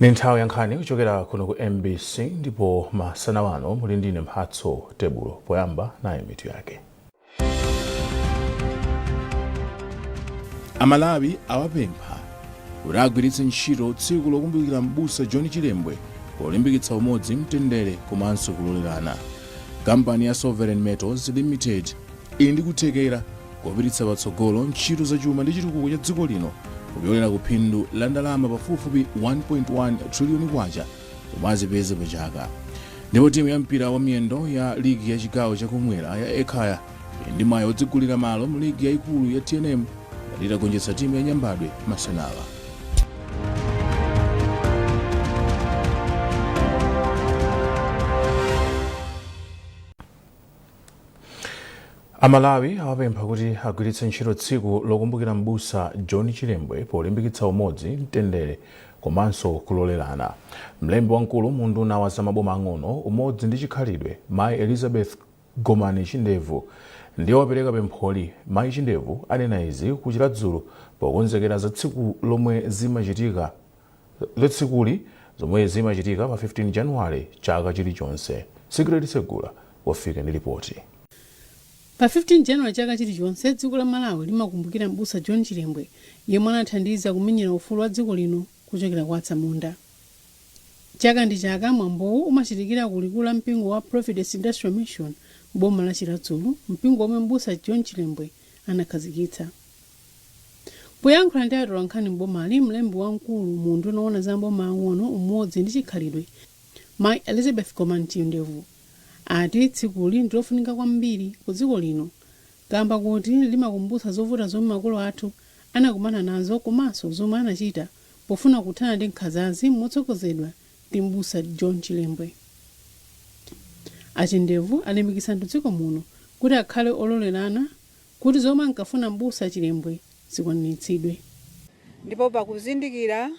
Ni nthawi ya nkhani kuchokera kuno ku MBC, ndipo masana wano muli ndine Mphatso Tebulo. Poyamba nayo mitu yake. Amalawi awapempha kuti agwiritse ntchito tsiku lokumbukira m'busa John Chilembwe polimbikitsa umodzi, mtendere komanso kulolerana. Kampani ya Sovereign Metals Limited ili ndi kuthekera kopititsa patsogolo ntchito zachuma ndi chitukuko cha dziko lino kupyolera ku phindu la ndalama pafupifupi 1.1 triliyoni kwacha zomwe azipeze pa chaka. Ndipo timu ya mpira wa miyendo ya ligi ya chigawo chakumwera ya Ekhaya ili ndi mwayi wodzigulira malo mu ligi yayikulu ya TNM ngati itagonjetsa timu ya Nyambadwe masanawa. Amalawi awapempha kuti agwiritse ntchito tsiku lokumbukira m'busa John Chilembwe polimbikitsa umodzi, mtendere komanso kulolerana. Mlembi wamkulu mu unduna wa zamaboma ang'ono, umodzi ndi chikhalidwe, Mayi Elizabeth Gomani Chindevu ndiye wapereka pempholi. Mayi Chindevu anena izi ku Chiradzulu pokonzekera za tsiku lomwe zimachitika za tsikuli zomwe zimachitika pa 15 January chaka chilichonse. Secret Segula wafika ndi lipoti. Pa 15 January chaka chilichonse, dziko la Malawi limakumbukira m'busa John Chilembwe yemwe anathandiza kumenyera ufulu wa dziko lino kuchokera kwa atsamunda. Chaka ndi chaka mwambowu umachitikira ku likulu la mpingo wa Providence Industrial Mission m'boma la Chiradzulu, mpingo womwe m'busa John Chilembwe anakhazikitsa. Poyankhula ndi atolankhani m'bomali, mlembi wamkulu mu unduna woona za maboma ang'ono, umodzi ndi chikhalidwe, Mayi Elizabeth Gomani Chindevu ati tsikuli ndilofunika kwambiri ku dziko lino kamba koti limakumbutsa zovuta zomwe makolo athu anakumana nazo komanso zomwe anachita pofuna kuthana ndi nkhanzazi motsogozedwa ndi m'busa John Chilembwe. A Chindevu alimbikitsa anthu dziko muno kuti akhale ololerana kuti zomwe ankafuna m'busa Chilembwe zikwaniritsidwe. Ndipo pakuzindikira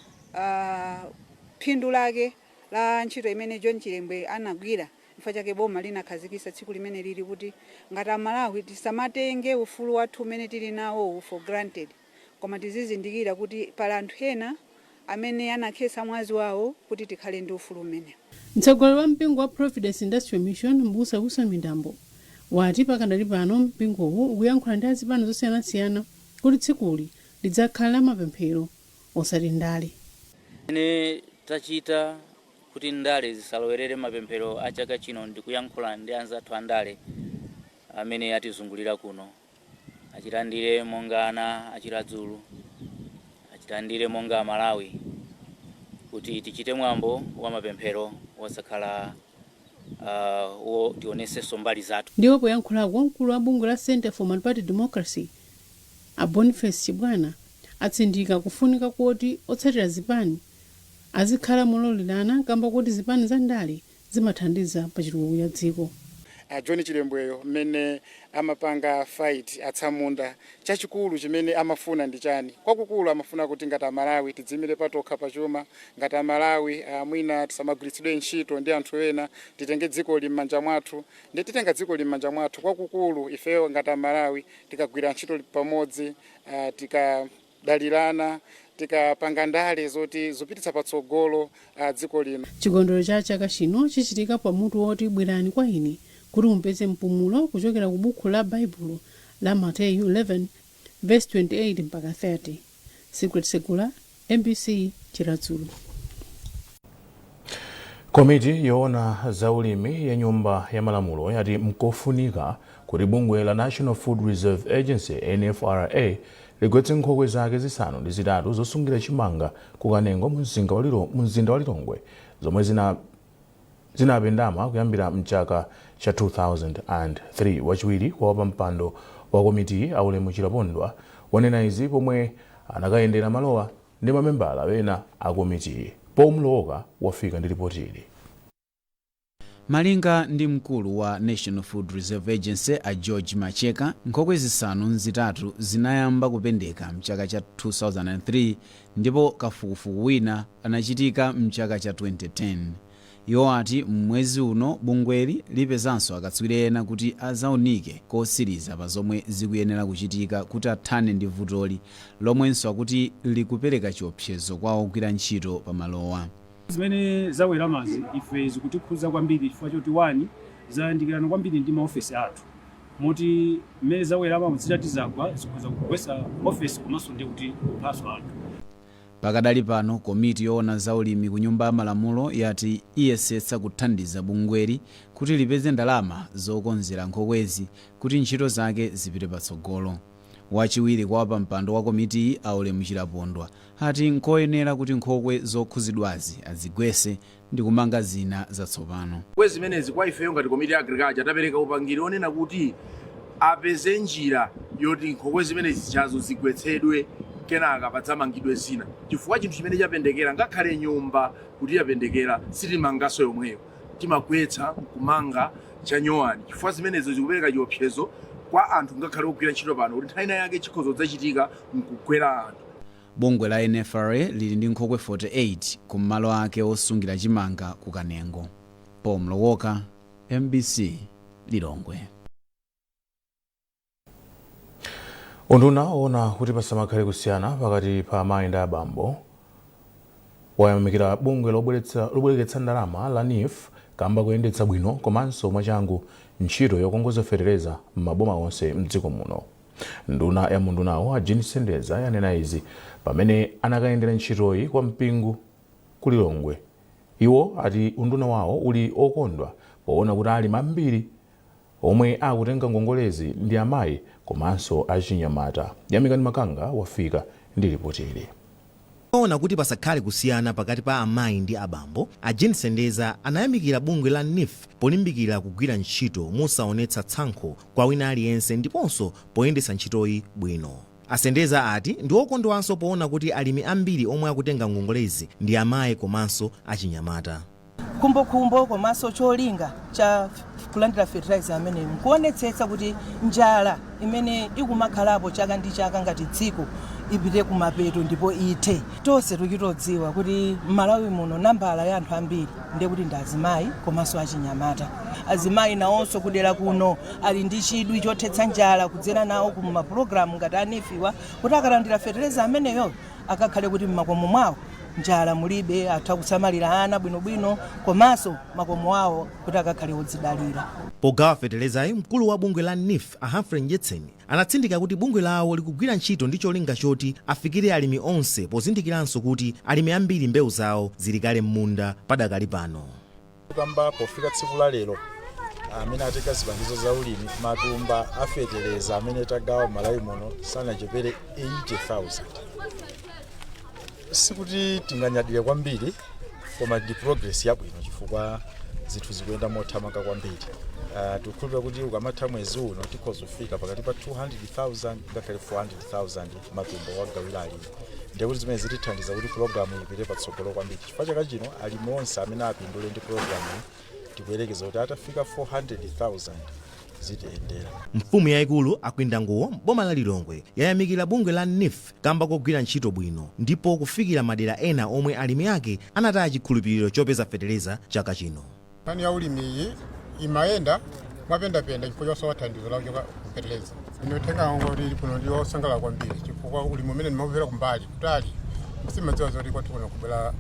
phindu lake la ntchito imene John Chilembwe anagwira, chifukwa chake boma linakhazikitsa tsiku limene lili kuti ngati Amalawi tisamatenge ufulu wathu umene tili nawowu for granted, koma tizizindikira kuti pali anthu ena amene anakhetsa mwazi wawo kuti tikhale ndi ufulu umenewu. Mtsogoleri wa mpingo wa Providence Industrial Mission, M'busa Wilson Mindambo, wati pakadali pano mpingowu ukuyankhula ndi azipani zosiyanasiyana kuti tsikuli lidzakhale la mapemphero osati ndale. Chimene tachita kuti ndale zisalowerere mapemphero a chaka chino ndi kuyankhula ndi anzathu andale amene atizungulira kuno. Achilandire monga ana a Chiradzulu, achilandire monga Amalawi kuti tichite mwambo wa mapemphero wosakhala wo tionesenso mbali zathu. Ndipo poyankhulako, mkulu wa bungwe la Centre for Multiparty Democracy, a Boniface Chibwana, atsindika kufunika koti otsatira zipani azikhala mololerana kamba koti zipani za ndale zimathandiza pa chitukuko cha dziko. A John Chilembweyo mmene amapanga fight atsamunda, chachikulu chimene amafuna ndi chani? Kwakukulu amafuna kuti ngati Amalawi tidziimire patokha pachuma, ngati Amalawi mwina tisamagwiritsidwe ntchito ndi anthu ena, titenge dzikoli mmanja mwathu. Ndiye titenga dzikoli mmanja mwathu kwakukulu ifeyo ngati Amalawi tikagwira ntchito pamodzi, tikadalirana, tikapanga ndale zoti zopititsa patsogolo dziko lino. Chikondwerero cha chaka chino chichitika pa mutu woti Bwerani kwa Ine kuti mupeze mpumulo kuchokera ku bukhu la Baibulo la Mateyu 11 vesi 28 mpaka 30. Secret Segula, MBC, Chiradzulu. Komiti yoona za ulimi ya Nyumba ya Malamulo yati mkofunika kuti bungwe la National Food Reserve Agency, NFRA, ligwetse nkhokwe zake zisanu ndi zitatu zosungira chimanga ku Kanengo mu mzinda wa Lilongwe zomwe zinapendama kuyambira mchaka cha 2003. Wachiwiri kwa wapampando wa komitiyi, a Ulemu Chilapondwa, wanena izi pomwe anakayendera malowa ndi mamembala ena a komitiyi. Paul Mlowoka wafika ndi lipoti ili. Malinga ndi mkulu wa National Food Reserve Agency a George Macheka, nkhokwe zisanu nzitatu zinayamba kupendeka mchaka cha 2003 ndipo kafukufuku wina anachitika mchaka cha 2010. Iwo ati m'mwezi uno bungweli lipezanso akatswiri ena kuti azaunike kosiriza pa zomwe zikuyenera kuchitika kuti athane ndi vutoli, lomwenso akuti likupereka chiopsezo kwa ogwira ntchito pa malowa. Zimene zaweramazi ife zikutikhudza kwambiri chifukwa choti one, zayandikirana kwambiri ndi maofesi athu, moti mmene zawerama zitati zagwa zikhoza kugwetsa ofesi komanso ndi kuti kuphanso anthu. Pakadali pano, komiti yoona za ulimi ku Nyumba ya Malamulo yati iyesetsa kuthandiza bungweli kuti lipeze ndalama zokonzera nkhokwezi kuti ntchito zake zipite patsogolo. Wachiwiri kwa wapampando wa komitiyi, Aulemu Chilapondwa, ati nkoyenera kuti nkhokwe zokhuzidwazi azigwetse ndi kumanga zina zatsopano. Nkhokwe zimenezi, kwa ifeyo ngati komiti ya agriculture, tapereka upangiri onena kuti apeze njira yoti nkhokwe zimenezi zichazo zigwetsedwe, kenaka padzamangidwe zina, chifukwa chinthu chimene chapendekera, ngakhale nyumba kuti yapendekera, sitimanganso yomweyo, timagwetsa nkumanga chanyowani, chifukwa zimenezo zikupereka chiopsezo kwa anthu, ngakhale ogwira ntchito pano, kuti nthawi ina yake chikhoza kudzachitika nkugwera anthu. Bungwe la NFRA lili ndi nkhokwe 48 ku malo ake osungira chimanga ku Kanengo. Paul Mlowoka, MBC, Lilongwe. Unduna woona kuti pasamakhale kusiyana pakati pa amayi ndi abambo wayamikira bungwe lobwereketsa ndalama la NEEF kamba kuyendetsa bwino komanso mwachangu ntchito yokongoza fetereza m'maboma onse mdziko muno. Nduna ya mundunawo, a Jean Sendeza, yanena izi pamene anakayendera ntchitoyi kwa Mpingu ku Lilongwe. Iwo ati unduna wawo uli okondwa poona kuti alimi ambiri omwe akutenga ngongolezi ndi amayi komanso achinyamata. Yamikani Makanga wafika ndi ripoti ili. Poona kuti pasakhale kusiyana pakati pa amayi ndi abambo, a Jean Sendeza anayamikira bungwe la NEEF polimbikira kugwira ntchito mosaonetsa tsankho kwa wina aliyense ndiponso poyendetsa ntchitoyi bwino. A Sendeza ati ndi okondwanso poona kuti alimi ambiri omwe akutenga ngongolezi ndi amayi komanso achinyamata. Khumbokhumbo komanso cholinga cha kulandira fertilizer ameneyu nkuonetsetsa kuti njala imene ikumakhalapo chaka ndi chaka ngati dziko ipite kumapeto ndipo ithe. Tonse tikitodziwa kuti m'Malawi muno nambala ya anthu ambiri ndiye kuti ndi azimayi komanso achinyamata. Azimayi nawonso kudera kuno ali ndi chidwi chothetsa njala kudzera nawo ku mapulogalamu ngati a NEEF-wa, kuti akalandira fertilizer ameneyo akakhale kuti m'makomo mwawo njala mulibe, atha kusamalira ana bwinobwino komanso makomo awo kuti akakhale odzidalira. Pogawa feterezayo, mkulu wa bungwe la NEEF, a Humphrey Mdyetseni, anatsindika kuti bungwe lawo likugwira ntchito ndi cholinga choti afikire alimi onse, pozindikiranso kuti alimi ambiri mbewu zawo zili kale m'munda padakali pano. Kamba pofika tsiku la lero, amene atenga zipangizo za ulimi, matumba afeteleza amene tagawa m'Malawi muno sanachepere 80,000. Sikuti tinganyadire kwambiri, koma ndi progress yabwino chifukwa zinthu zikuyenda mothamanga kwambiri. Tikukhulupirira kuti ukamatha mwezi uno tikhoza kufika pakati pa 200,000 ngakhale 400,000 matumba wagawira alimi. Ndiye kuti zimene zitithandiza kuti pulogalamu ipite patsogolo kwambiri, chifukwa chaka chino alimi onse amene apindule ndi pulogalamu tikuyerekeza kuti atafika 400,000 zitiyendera. Mfumu yayikulu a Kwindanguwo m'boma la Lilongwe yayamikira bungwe la NEEF kamba kogwira ntchito bwino ndipo kufikira madera ena omwe alimi ake anataya chikhulupiriro chopeza feteleza chaka chino. Nkhani ya ulimi iyi imayenda mwapendapenda chifukwa chosowa thandizo la kuchoka kufeteleza. Ine uthenga wangu uli kuno ndi wosangalala kwambiri chifukwa ulimi umene ndimamvera kumbali kutali, simadziwa zoti kwathu kuno kubwera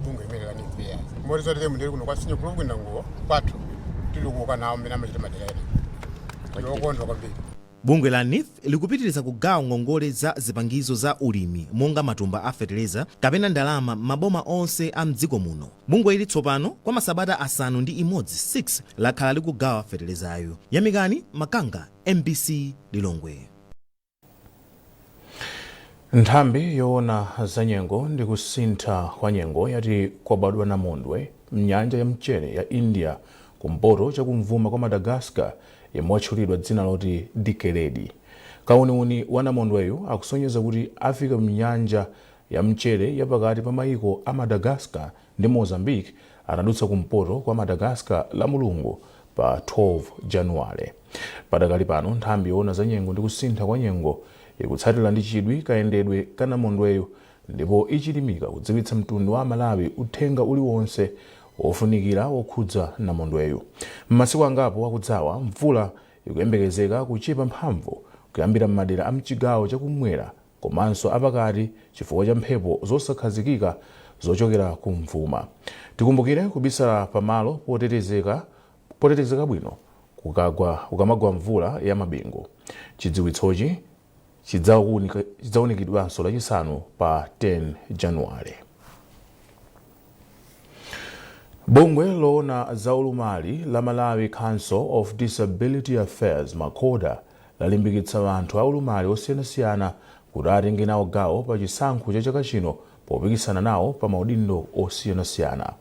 bungwe imene la NEEF. Moti zoti ndili kuno kwa senior group Kwindanguwo kwathu tili kuoka nawo mmene amachita madera ena, ndiwokondwa kwambiri. Bungwe la NEEF likupitiriza kugawa ngongole za zipangizo za ulimi monga matumba a feteleza kapena ndalama m'maboma onse a mdziko muno. Bungwe ili tsopano kwa masabata 6 6 lakhala likugawa fetelezayo. Yamikani Makanga, MBC, Lilongwe. Nthambi yoona za nyengo ndi kusintha kwa nyengo yati kwabadwa namondwe mnyanja ya mchere ya India kumpoto chakumvuma kwa Madagascar yemwe watchulidwa dzina loti Dikeledi. Kauniuni wa namondweyu akusonyeza kuti afika mnyanja ya mchere ya pakati pa mayiko a Madagascar ndi Mozambique atadutsa kumpoto kwa Madagascar la Mulungu pa 12 Januwale. Padakali pano, nthambi yoona za nyengo ndi kusintha kwa nyengo ikutsatira ndi chidwi kayendedwe ka namondweyu ndipo ichilimika kudziwitsa mtundu wa Amalawi uthenga uliwonse wofunikira wokhudza namondweyu. M'masiku angapo akudzawa, mvula ikuyembekezeka kuchepa mphamvu kuyambira m'madera a mchigawo chakumwera komanso apakati chifukwa cha mphepo zosakhazikika. Zochokera ku mvuma. Tikumbukire kubisala pamalo potetezeka bwino kukamagwa mvula ya mabingu. Chidziwitsochi chidzaunikidwanso Lachisanu pa 10 Januwale. Bungwe loona zaulumali la Malawi Council of Disability Affairs, MACODA, lalimbikitsa anthu aulumali osiyanasiyana kuti atenge nawo gawo pa chisankho cha chaka chino popikisana nawo pa maudindo osiyanasiyana.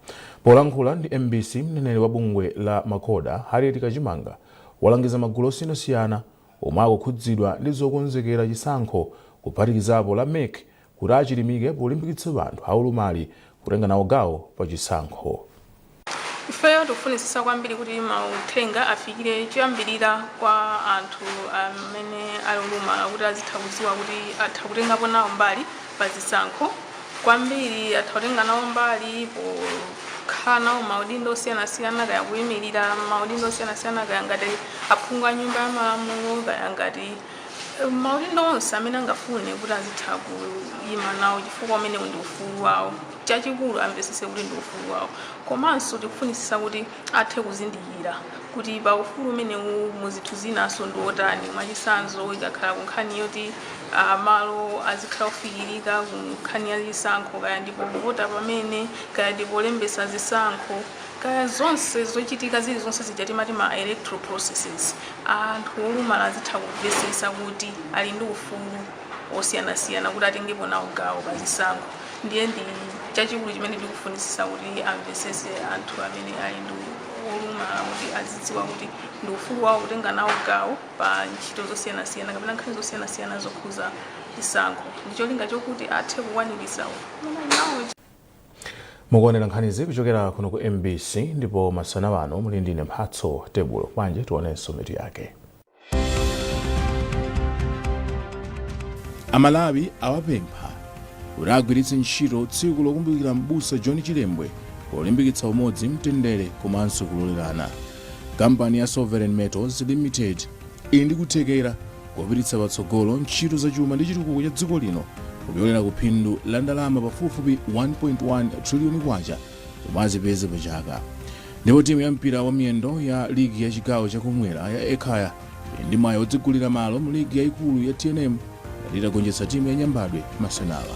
Polankhula ndi MBC, mneneri wa bungwe la MACODA, Harriet Kachimanga, walangiza magulu osiyanasiyana omwe akukhudzidwa ndi zokonzekera chisankho, kuphatikizapo la MEC, kuti achilimike polimbikitsa anthu aulumali kutenga nawo gawo pa chisankho. Ifeyo tikufunisisa kwambiri kuti mauthenga afikire choyambirira kwa anthu amene ali olumala, kuti azitha kudziwa kuti atha kutengapo nawo mbali pa zisankho kwambiri, atha kutenga nawo mbali pokhala nawo maudindo osiyanasiyana, kaya kuyimirira maudindo osiyanasiyana, kaya ngati aphungu a Nyumba ya Malamulo, kaya ngati maudindo onse amene angafune kuti azitha kuyima nawo, chifukwa umenewu ndi ufulu wawo. Chachikulu amvesese kuti ndi ufulu wawo. Komanso tikufunisisa kuti athe kuzindikira kuti pa ufulu umenewu muzinthu zinanso ndi otani. Mwachitsanzo, ikakhala ku nkhani yoti malo azikhala ofikirika ku nkhani ya chisankho, kaya ndipo kuvota pamene, kaya ndipo polembesa zisankho, kaya zonse zochitika zilizonse zija timati ma electoral processes, anthu olumala azitha kumvesesa kuti ali ndi ufulu osiyanasiyana kuti atengepo nawo gawo pa zisankho. Ndiye ndi chachikulu chimene tikufunisisa kuti amvesese anthu amene ali ndi olumala, kuti azidziwa kuti ndi ufulu wawo kutenga nawo gawo pa ntchito zosiyanasiyana kapena nkhani zosiyanasiyana zokhuza chisankho, ndi cholinga chokuti athe kukwaniritsa ufulu nawo. Mukuonera nkhanizi kuchokera kuno ku MBC, ndipo masana ano muli ndine Mphatso Tebulo. Bwanji tionenso mitu yake. Amalawi awapempha kuti agwiritse ntchito tsiku lokumbukira M'busa John Chilembwe polimbikitsa umodzi, mtendere komanso kulolerana. Kampani ya Sovereign Metals Limited ili ndi kuthekera kopititsa patsogolo ntchito zachuma ndi chitukuko cha dziko lino kupyolera ku phindu la ndalama pafupifupi 1.1 triliyoni kwacha zomwe azipeze pa chaka. Ndipo timu ya mpira wa miyendo ya ligi ya chigawo chakumwera ya Ekhaya ili ndi mwayi odzigulira malo mu ligi yayikulu ya TNM ngati itagonjetsa timu ya Nyambadwe masanawa.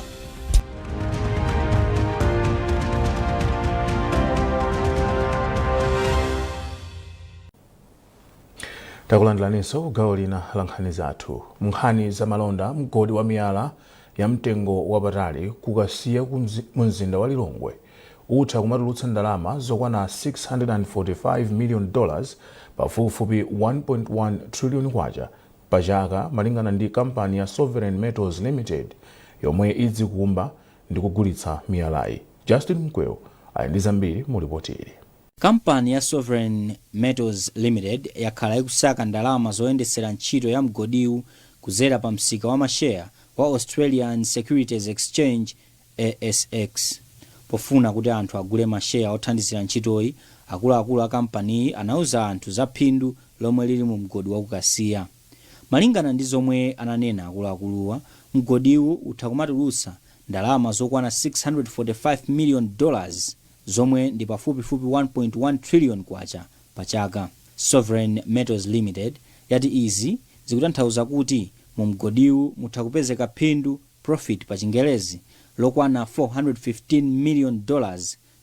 Takulandiraninso ku gawo lina la nkhani zathu. Mu nkhani za malonda, mgodi wa miyala ya mtengo wapatali ku Kasiya mu mzinda wa Lilongwe utha kumatulutsa ndalama zokwana $645 million, pafupifupi 1.1 trillion kwacha pa chaka, malingana ndi kampani ya Sovereign Metals Limited yomwe idzikumba ndi kugulitsa miyalayi. Justin Mkweu ali ndi zambiri mu ripoti ili. Kampani ya Sovereign Metals Limited yakhala ikusaka ndalama zoyendetsera ntchito ya mgodiwu kudzera pa msika wa masheya wa Australian Securities Exchange, ASX. Pofuna kuti anthu agule masheya othandizira ntchitoyi, akuluakulu a kampaniyi anauza anthu za phindu lomwe lili mu mgodi wa ku Kasiya. Malingana ndi zomwe ananena akuluakuluwa, mgodiwu utha kumatulutsa ndalama zokwana $645 million, zomwe ndi pafupifupi 1.1 trillion kwacha pa chaka. Sovereign Metals Limited yati izi zikutanthauza kuti mu mgodiwu mutha kupezeka phindu, profit pa chingerezi, lokwana $415 million,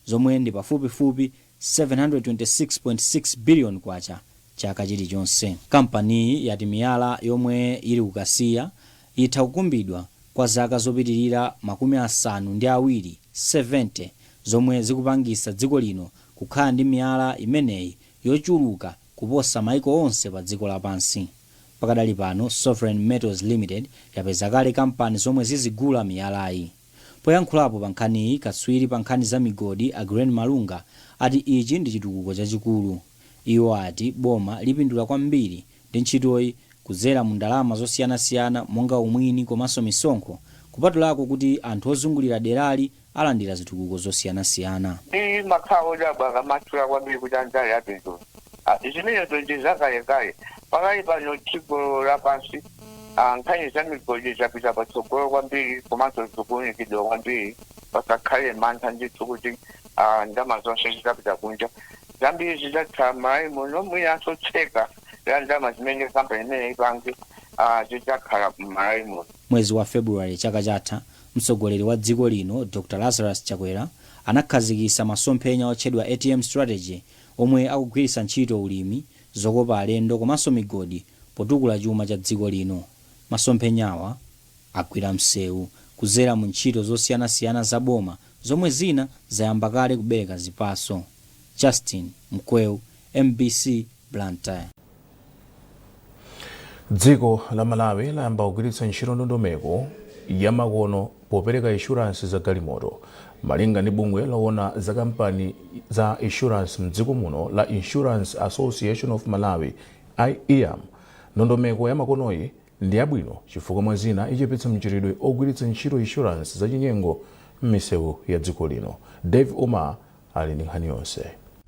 zomwe ndi pafupifupi 726.6 billion kwacha chaka chilichonse. Kampaniyi yati miyala yomwe ili ku Kasiya itha kukumbidwa kwa zaka zopitilira 70, 70, zomwe zikupangisa dziko lino kukhala ndi miyala imeneyi yochuluka kuposa maiko onse pa dziko lapansi. Pakadali pano, Sovereign Metals Limited yapeza kale kampani zomwe zizigula miyalayi. Poyankhulapo pa nkhaniyi, katswiri pa nkhani za migodi a Glen Malunga ati ichi ndi chitukuko chachikulu. Iwo ati boma lipindula kwambiri ndi ntchitoyi kudzera mu ndalama zosiyanasiyana monga umwini komanso misonkho, kupatulako kuti anthu ozungulira derali alandira zitukuko zosiyanasiyana. Ndimakhala odabwa akamatchula kwambiri kuti andale apindula. Zimenezo ndi zakalekale. Pakali pano dziko lapansi, nkhani za migodi zapita patsogolo kwambiri komanso zikuunikidwa kwambiri. Pasakhale mantha ndithu kuti ndalama zonse zidapita kunja. Zambiri zidzakhala m'Malawi muno, mwinanso theka la ndalama zimene kampani imene ipange zidzakhala m'Malawi muno. Mwezi wa Februwale chaka chatha, mtsogoleri wa dziko lino Dr Lazarus Chakwera anakhazikitsa masomphenya otchedwa ATM Strategy omwe akugwiritsa ntchito ulimi, zokopa alendo komanso migodi potukula chuma cha dziko lino. Masomphenyawa agwira msewu kudzera mu ntchito zosiyanasiyana za boma zomwe zina zayamba kale kubereka zipatso. Justin Mkweu, MBC, Blantyre. Dziko la Malawi layamba kugwiritsa ntchito ndondomeko yamakono popereka inshuransi za galimoto. Malinga ndi bungwe loona za kampani za insurance mdziko muno la Insurance Association of Malawi, IAM, ndondomeko yamakonoyi ndi yabwino chifukwa mwa zina ichepetsa mchitidwe ogwiritsa ntchito insurance zachinyengo m'misewu ya dziko lino. Dave Omar ali ndi nkhani yonse.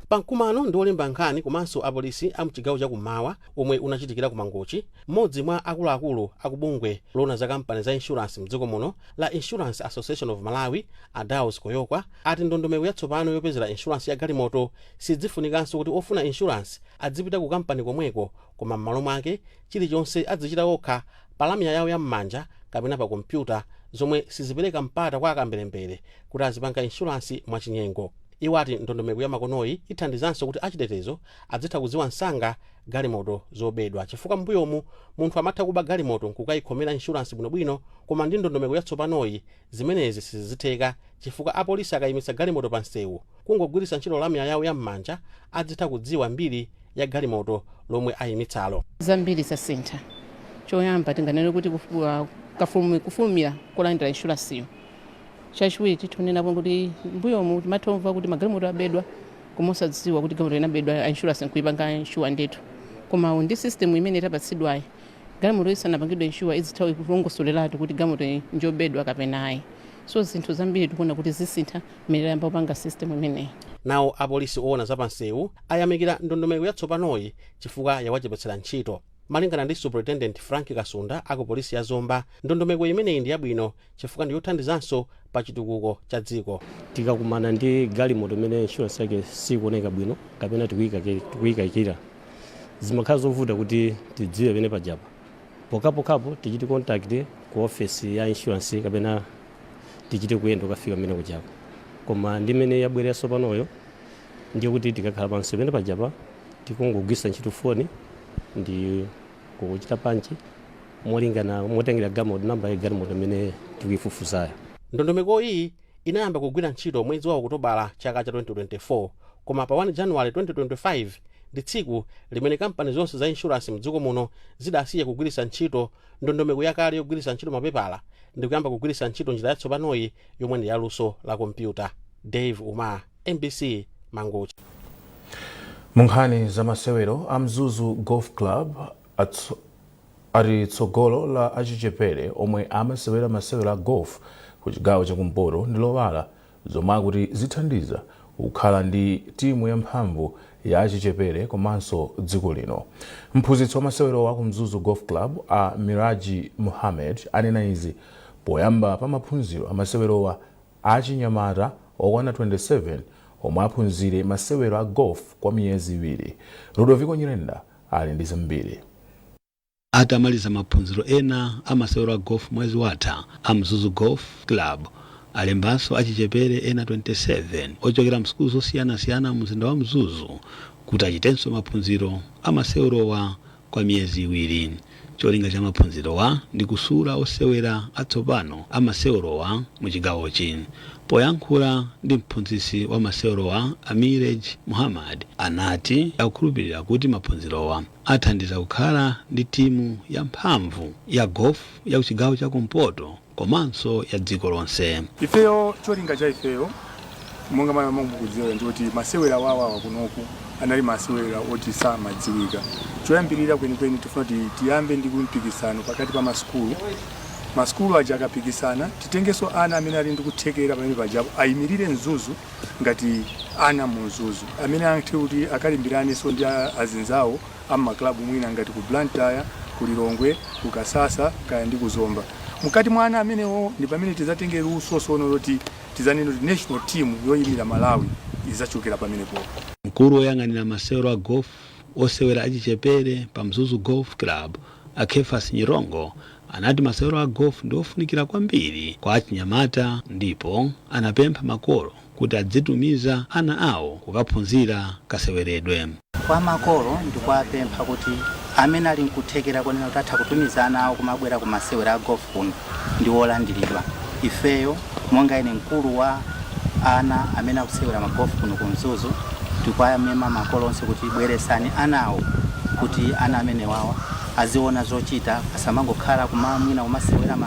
Pamkumano ndi olemba nkhani komanso apolisi a mchigawo chakummawa omwe unachitikira ku Mangochi, mmodzi mwa akuluakulu akubungwe loona za kampani za insurance mdziko muno la Insurance Association of Malawi, a Daus Koyokwa, ati ndondomeko yatsopano yopezera insurance ya galimoto sidzifunikanso kuti ofuna insurance adzipita ku kampani komweko, koma m'malo mwake chilichonse adzichita okha pa lamya yawo yam'manja kapena pa kompyuta, zomwe sizipereka mpata kwa akamberembere kuti azipanga insurance mwachinyengo. Iwo ati ndondomeko ya makonoyi ithandizanso kuti achitetezo adzitha kudziwa msanga galimoto zobedwa, chifukwa mbuyomu munthu amatha kuba galimoto nkukayikhomera insurance bwinobwino, koma ndi ndondomeko yatsopanoyi zimenezi sizitheka, chifukwa apolisi akayimitsa galimoto pa msewu, kungogwiritsa ntchito lamya yawo yam'manja adzitha kudziwa mbiri ya galimoto lomwe ayimitsalo. Zambiri zasintha. Choyamba tinganene kuti kufulumira kulandira inshuransiyo. Chachiwiri tikunenapo kuti mbuyomu timathomva kuti magalimoto abedwa koma osadziwa kuti galimoto inabedwa, insurance nkuipanga insure ndithu. Koma ndi system imene tapatsidwayi, galimoto isanapangidwe insure izitha kulongosoleratu kuti galimoto njobedwa kapena ayi. So zinthu zambiri tikuona kuti zisintha mmene tayamba kupanga system imeneyi. Nawo apolisi oona zapansewu ayamikira ndondomeko yatsopanoyi chifukwa yawachepetsera ntchito. Malingana ndi Superintendent Frank Kasunda aku polisi ya Zomba, ndondomeko imeneyi ndi yabwino chifukwa ndi yothandizanso pa chitukuko cha dziko. Tikakumana ndi galimoto imene insurance yake sikuoneka bwino kapena tikuyikayikira, zimakhala zovuta kuti tidziwe pene pajapa. Pokhapokhapo tichite contact ku office ya insurance kapena tichite kuyenda kukafika pamene kujapa. Koma ndi imene yabwereranso panoyo, ndiye kuti tikakhala pansi pene pajapa tikungogwiritsa ntchito foni ndi kuchita punch molingana motengera galimoto, namba ya galimoto imene tikuyifufuzayo. Ndondomeko iyi inayamba kugwira ntchito mwezi wa Okutobala chaka cha 2024, koma pa 1 Januwale 2025 ndi tsiku limene kampani zonse za insurance mdziko muno zidasiya kugwiritsa ntchito ndondomeko yakale yogwiritsa ntchito mapepala ndi kuyamba kugwiritsa ntchito njira yatsopanoyi yomwe ndi yaluso la kompyuta. Dave Umar, MBC, Mangochi. Mu nkhani za masewero, a Mzuzu Golf Club ati tsogolo la achichepere omwe amasewera masewero a golf ku chigawo chakumpoto ndi lowala, zomwe akuti zithandiza kukhala ndi timu yamphamvu ya achichepere komanso dziko lino. Mphunzitsi wa masewero ku Mzuzu Golf Club, a Miraji Muhammad, anena izi poyamba pa maphunziro amasewerowa achinyamata okwana 27 omwe aphunzire masewero a golf kwa miyezi 2. Ludovico Nyirenda ali ndi zambiri. Atamaliza maphunziro ena a masewero a golf mwezi watha, a Mzuzu Golf Club alembanso achichepere ena 27 ochokera msukulu zosiyanasiyana mu mzinda wa Mzuzu kuti achitenso maphunziro a masewerowa kwa miyezi 2. Cholinga cha maphunzirowa ndi kusula osewera atsopano a masewerowa mu chigawochi. Poyankhula ndi mphunzitsi wa masewerowa, Amirej Muhammad, anati akukhulupirira kuti maphunzirowa athandiza kukhala ndi timu yamphamvu ya golf ya kuchigawo chakumpoto komanso ya dziko lonse. Ifeyo, cholinga cha ifeyo, monga mukudziwa, ndikuti masewera wawawa kunoku anali masewera oti samadziwika. Choyambirira kwenikweni tifuna kuti tiyambe ndi mpikisano pakati pa masukulu. Masukulu aja akapikisana, titengenso ana amene ali ndi kuthekera pamene pajapo ayimirire Mzuzu ngati ana mu Mzuzu amene athe kuti akalimbiraninso ndi azinzawo ammaklabu mwina ngati ku Blantyre, ku Lilongwe, ku Kasasa kaya ndi ku Zomba. Mkati mwa ana amenewo ndi pamene tidzatenge luso sono loti Tizanene kuti national team yoyimira Malawi izachokera pamenepo. Mkulu woyang'anira masewero a golf osewera achichepere pa Mzuzu Golf Club, a Kefas Nyirongo, anati masewero a golf ndi ofunikira kwambiri kwa achinyamata ndipo anapempha makolo kuti adzitumiza ana awo kukaphunzira kaseweredwe. Kwa makolo, ndikuwapempha kuti amene ali nkuthekera konena kuti atha kutumiza ana awo kumabwera ku masewera a golf kuno ndi wolandiridwa. Ifeyo monga ine mkulu wa ana amene akusewera magolf kuno ku Mzuzu, tikuwamema makolo onse kuti bweresani anawo kuti ana amene wawa aziona zochita, asamangokhala kumamwina kumasewera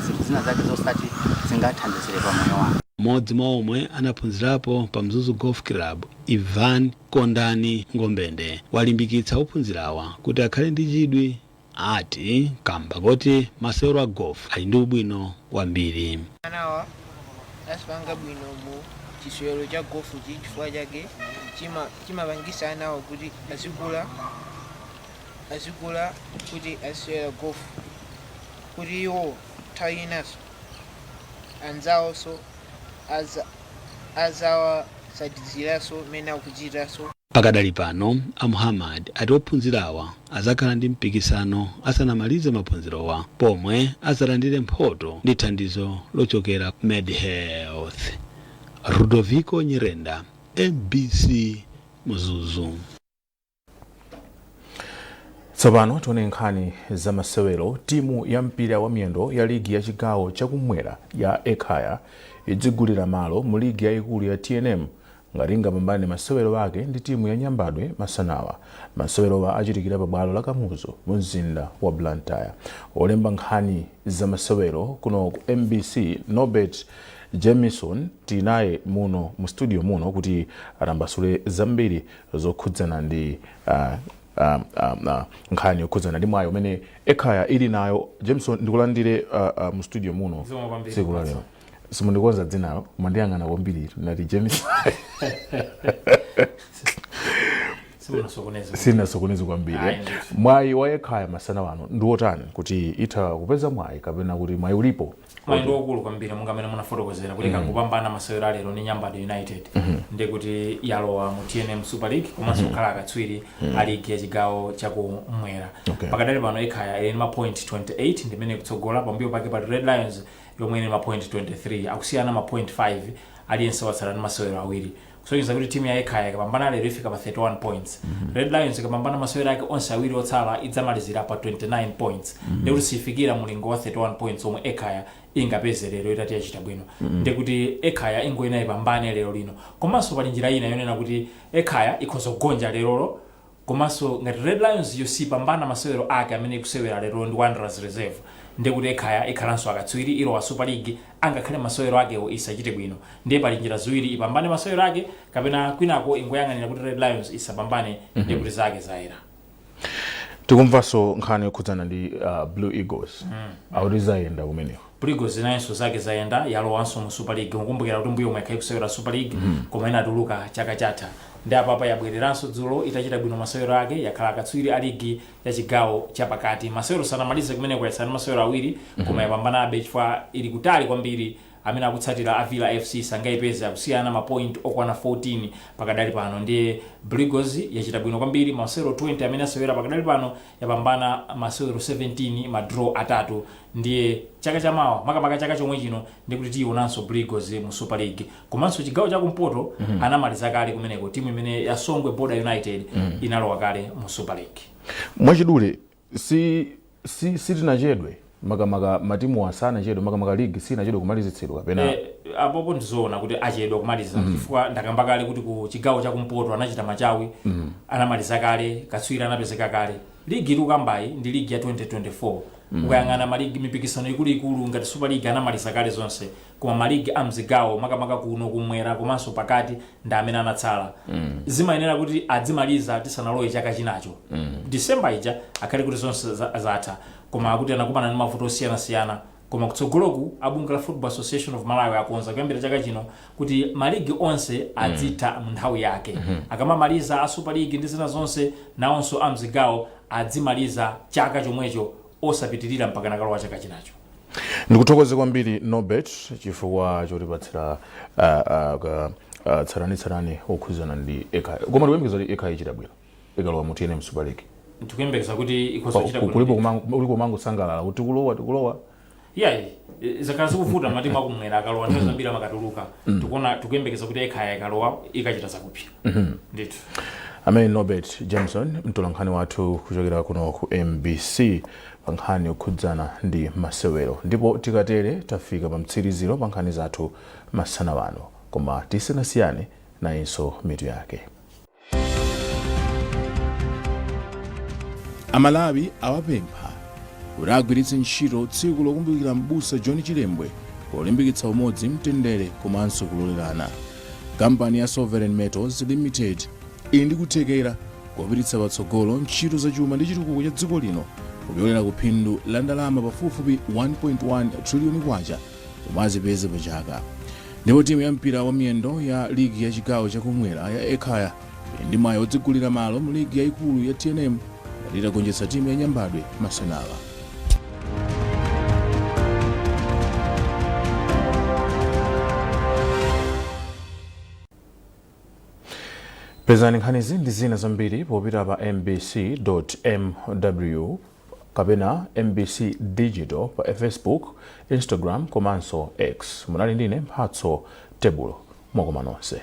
zinthu zina zake zosati zingathandizire pa moyo wawo. Mmodzi mwa omwe anaphunzirapo pa Mzuzu Golf Club, Ivan Kondani Ngombende, walimbikitsa ophunzirawa kuti akhale ndi chidwi, ati kamba koti masewero a golf ali ndi ubwino wambiri. Anawa azipanga bwino mu chisewero cha gofuchi chifukwa chake chimapangisa anawa kuti azikula kuti azisewera gofu, kuti iwo nthawi inanso anzawonso azawasatiziranso mmene akuchitanso. Pakadali pano, a Muhammad ati ophunzirawa azakhala ndi mpikisano asanamalize maphunzirowa, pomwe azalandire mphoto ndi thandizo lochokera MedHealth. Rudoviko Nyirenda, MBC, Mzuzu. Tsopano tione nkhani za masewero. Timu ya mpira wa miyendo ya ligi ya chigawo chakumwera ya Ekhaya idzigulira malo mu ligi yayikulu ya TNM ngati ingapambane masewero ake ndi timu ya Nyambadwe masanawa. Masewerowa achitikira pabwalo la Kamuzu mu mzinda wa Blantyre. Olemba nkhani za masewero kuno ku MBC, Norbert Jamison, tinaye muno mu studio muno kuti atambasule zambiri zokhudzana ndi nkhani yokhudzana ndi mwayi umene Ekhaya ili nayo. Jameson, ndikulandire mu studio muno. Zikomo kwambiri. Tsiku la lero simundikonza dzinalo, mwandiyang'ana kwambiri, nati Jameson. Simunasokoneze. Sinasokoneze kwambiri. Ayi, ndithu. Mwayi wa Ekhaya masana wano ndi wotani, kuti itha kupeza mwayi kapena kuti mwayi ulipo? Mwayi ndi wokulu kwambiri, monga amene munafotokozera kuti ikangopambana masewero alero ndi Nyambadwe United, ndi kuti yalowa mu TNM Super League komanso kukhala akatswiri a ligi ya chigawo chakumwera. Pakadali pano Ekhaya ili ndi mapoint 28, ndimene ikutsogola. Pambuyo pake pali Red Lions yomwe ili ndi mapoint 23. Akusiyana mapoint 5, aliyense watsala ndi masewero awiri, kusonyeza kuti timu ya Ekhaya ikapambana lero ifika pa 31 points. Red Lions ikapambana masewero ake onse awiri otsala idzamalizira pa 29 points, ndikuti sifikira mulingo wa 31 points omwe Ekhaya ingapeze lero itati yachita bwino. Ndikuti Ekhaya ingoyena ipambane lero lino. Komanso pali njira ina yonena kuti Ekhaya ikhoza kugonja lerolo, komanso ngati Red Lions yo sipambana masewero ake amene ikusewera lero ndi Wanderers Reserve, ndikuti Ekhaya ikhalanso akatswiri, ilowa Super League angakhale masewero akewo isachite bwino. Ndiye pali njira ziwiri: ipambane masewero ake kapena kwinako ingoyang'anira kuti Red Lions isapambane, ndikuti zake zayera. Tikumvanso nkhani yokhudzana ndi Blue Eagles, akuti zayenda kumeneko. Blue Eagles nayenso zake zayenda, yalowanso mu Super League. Mukumbukira kuti mbuyo omwe ikusewera Super League, koma inatuluka chaka chatha. Ndi apapa yabwereranso dzulo itachita bwino masewero ake, yakhala akatswiri a ligi ya chigawo chapakati. Masewero sanamalize kumeneko, yatsala ndi masewero awiri, koma yapambanabe chifukwa ili kutali kwambiri. Amene akutsatira a Villa FC sangayipeze, akusiyana mapoint okwana 14 pakadali pano. Ndiye Blue Eagles yachita bwino kwambiri. Masewero 20 amene asewera pakadali pano, yapambana masewero 17, ma draw atatu. Ndiye chaka chamawa, makamaka chaka chomwe chino, ndikuti tiyionanso Blue Eagles mu Super League. Komanso chigawo chakumpoto anamaliza kale kumeneko, timu imene ya Songwe Border United inalowa kale mu Super League. Mwachidule, si sitinachedwe, makamaka matimu asanachedwe, makamaka league sinachedwe kumalizitsidwa kapena? Apopo ndizoona kuti achedwa kumaliza, chifukwa ndakamba kale kuti ku chigawo chakumpoto anachita machawi, anamaliza kale, katswiri anapezeka kale. Ligi ikukambayi ndi ligi ya 2024. Ukayang'ana maligi, mipikisano ikuluikulu ngati Super League, anamaliza kale zonse, koma maligi amzigawo, makamaka kuno kumwera komanso pakati, ndi amene anatsala. Zimayenera kuti adzimaliza tisanalowe chaka chinacho, December ija akhale kuti zonse zatha, koma akuti anakumana ndi mavuto osiyanasiyana. Koma kutsogoloku abungwe la Football Association of Malawi akonza kuyambira chaka chino kuti maligi onse adzitha mu nthawi yake. Akamamaliza a Super League ndi zina zonse, nawonso amzigawo adzimaliza chaka chomwecho, osapitirira mpaka nakalowa chaka chinacho. Ndikuthokoze kwambiri, Norbert, chifukwa chotipatsira tsatanetsatane okhudzana ndi Ekhaya. Koma tikuyembekeza kuti Ekhaya ichita bwino ikalowa mu TNM Super League? Tikuyembekeza kuti ikhoza kuchita bwino. Kulipo uliko kumangosangalala kuti tikulowa, tikulowa. Iyayi, zakhala zikuvuta matimu akumwera akalowa, nthawi zambiri amakatuluka. Tikuona, tikuyembekeza kuti Ekhaya ikalowa ikachita zakupsa ndithu. Amene Norbert Jameson, mtolankhani wathu kuchokera kuno ku MBC, pa nkhani yokhudzana ndi masewero. Ndipo tikatere tafika pa mtsiriziro pa nkhani zathu masana wano, koma tisanasiyane, nayinso mitu yake. Amalawi awapempha kuti agwiritse ntchito tsiku lokumbukira M'busa John Chilembwe polimbikitsa umodzi, mtendere komanso kulolerana. Kampani ya Sovereign Metals Limited ili ndi kuthekera kopititsa patsogolo ntchito zachuma ndi chitukuko cha dziko lino kupyolera ku phindu la ndalama pafupifupi 1.1 triliyoni kwacha zomwe azipeze pa chaka. Ndipo timu ya mpira wa miyendo ya ligi ya chigawo chakumwera ya Ekhaya ili ndi mwayi wodzigulira malo mu ligi yayikulu ya TNM ngati itagonjetsa timu ya Nyambadwe masanawa. Pezani nkhanizi ndi zina zambiri popita pa mbc.mw kapena MBC Digital pa Facebook, Instagram komanso X. Munali ndine Mphatso Tebulo. Mwakoma nonse.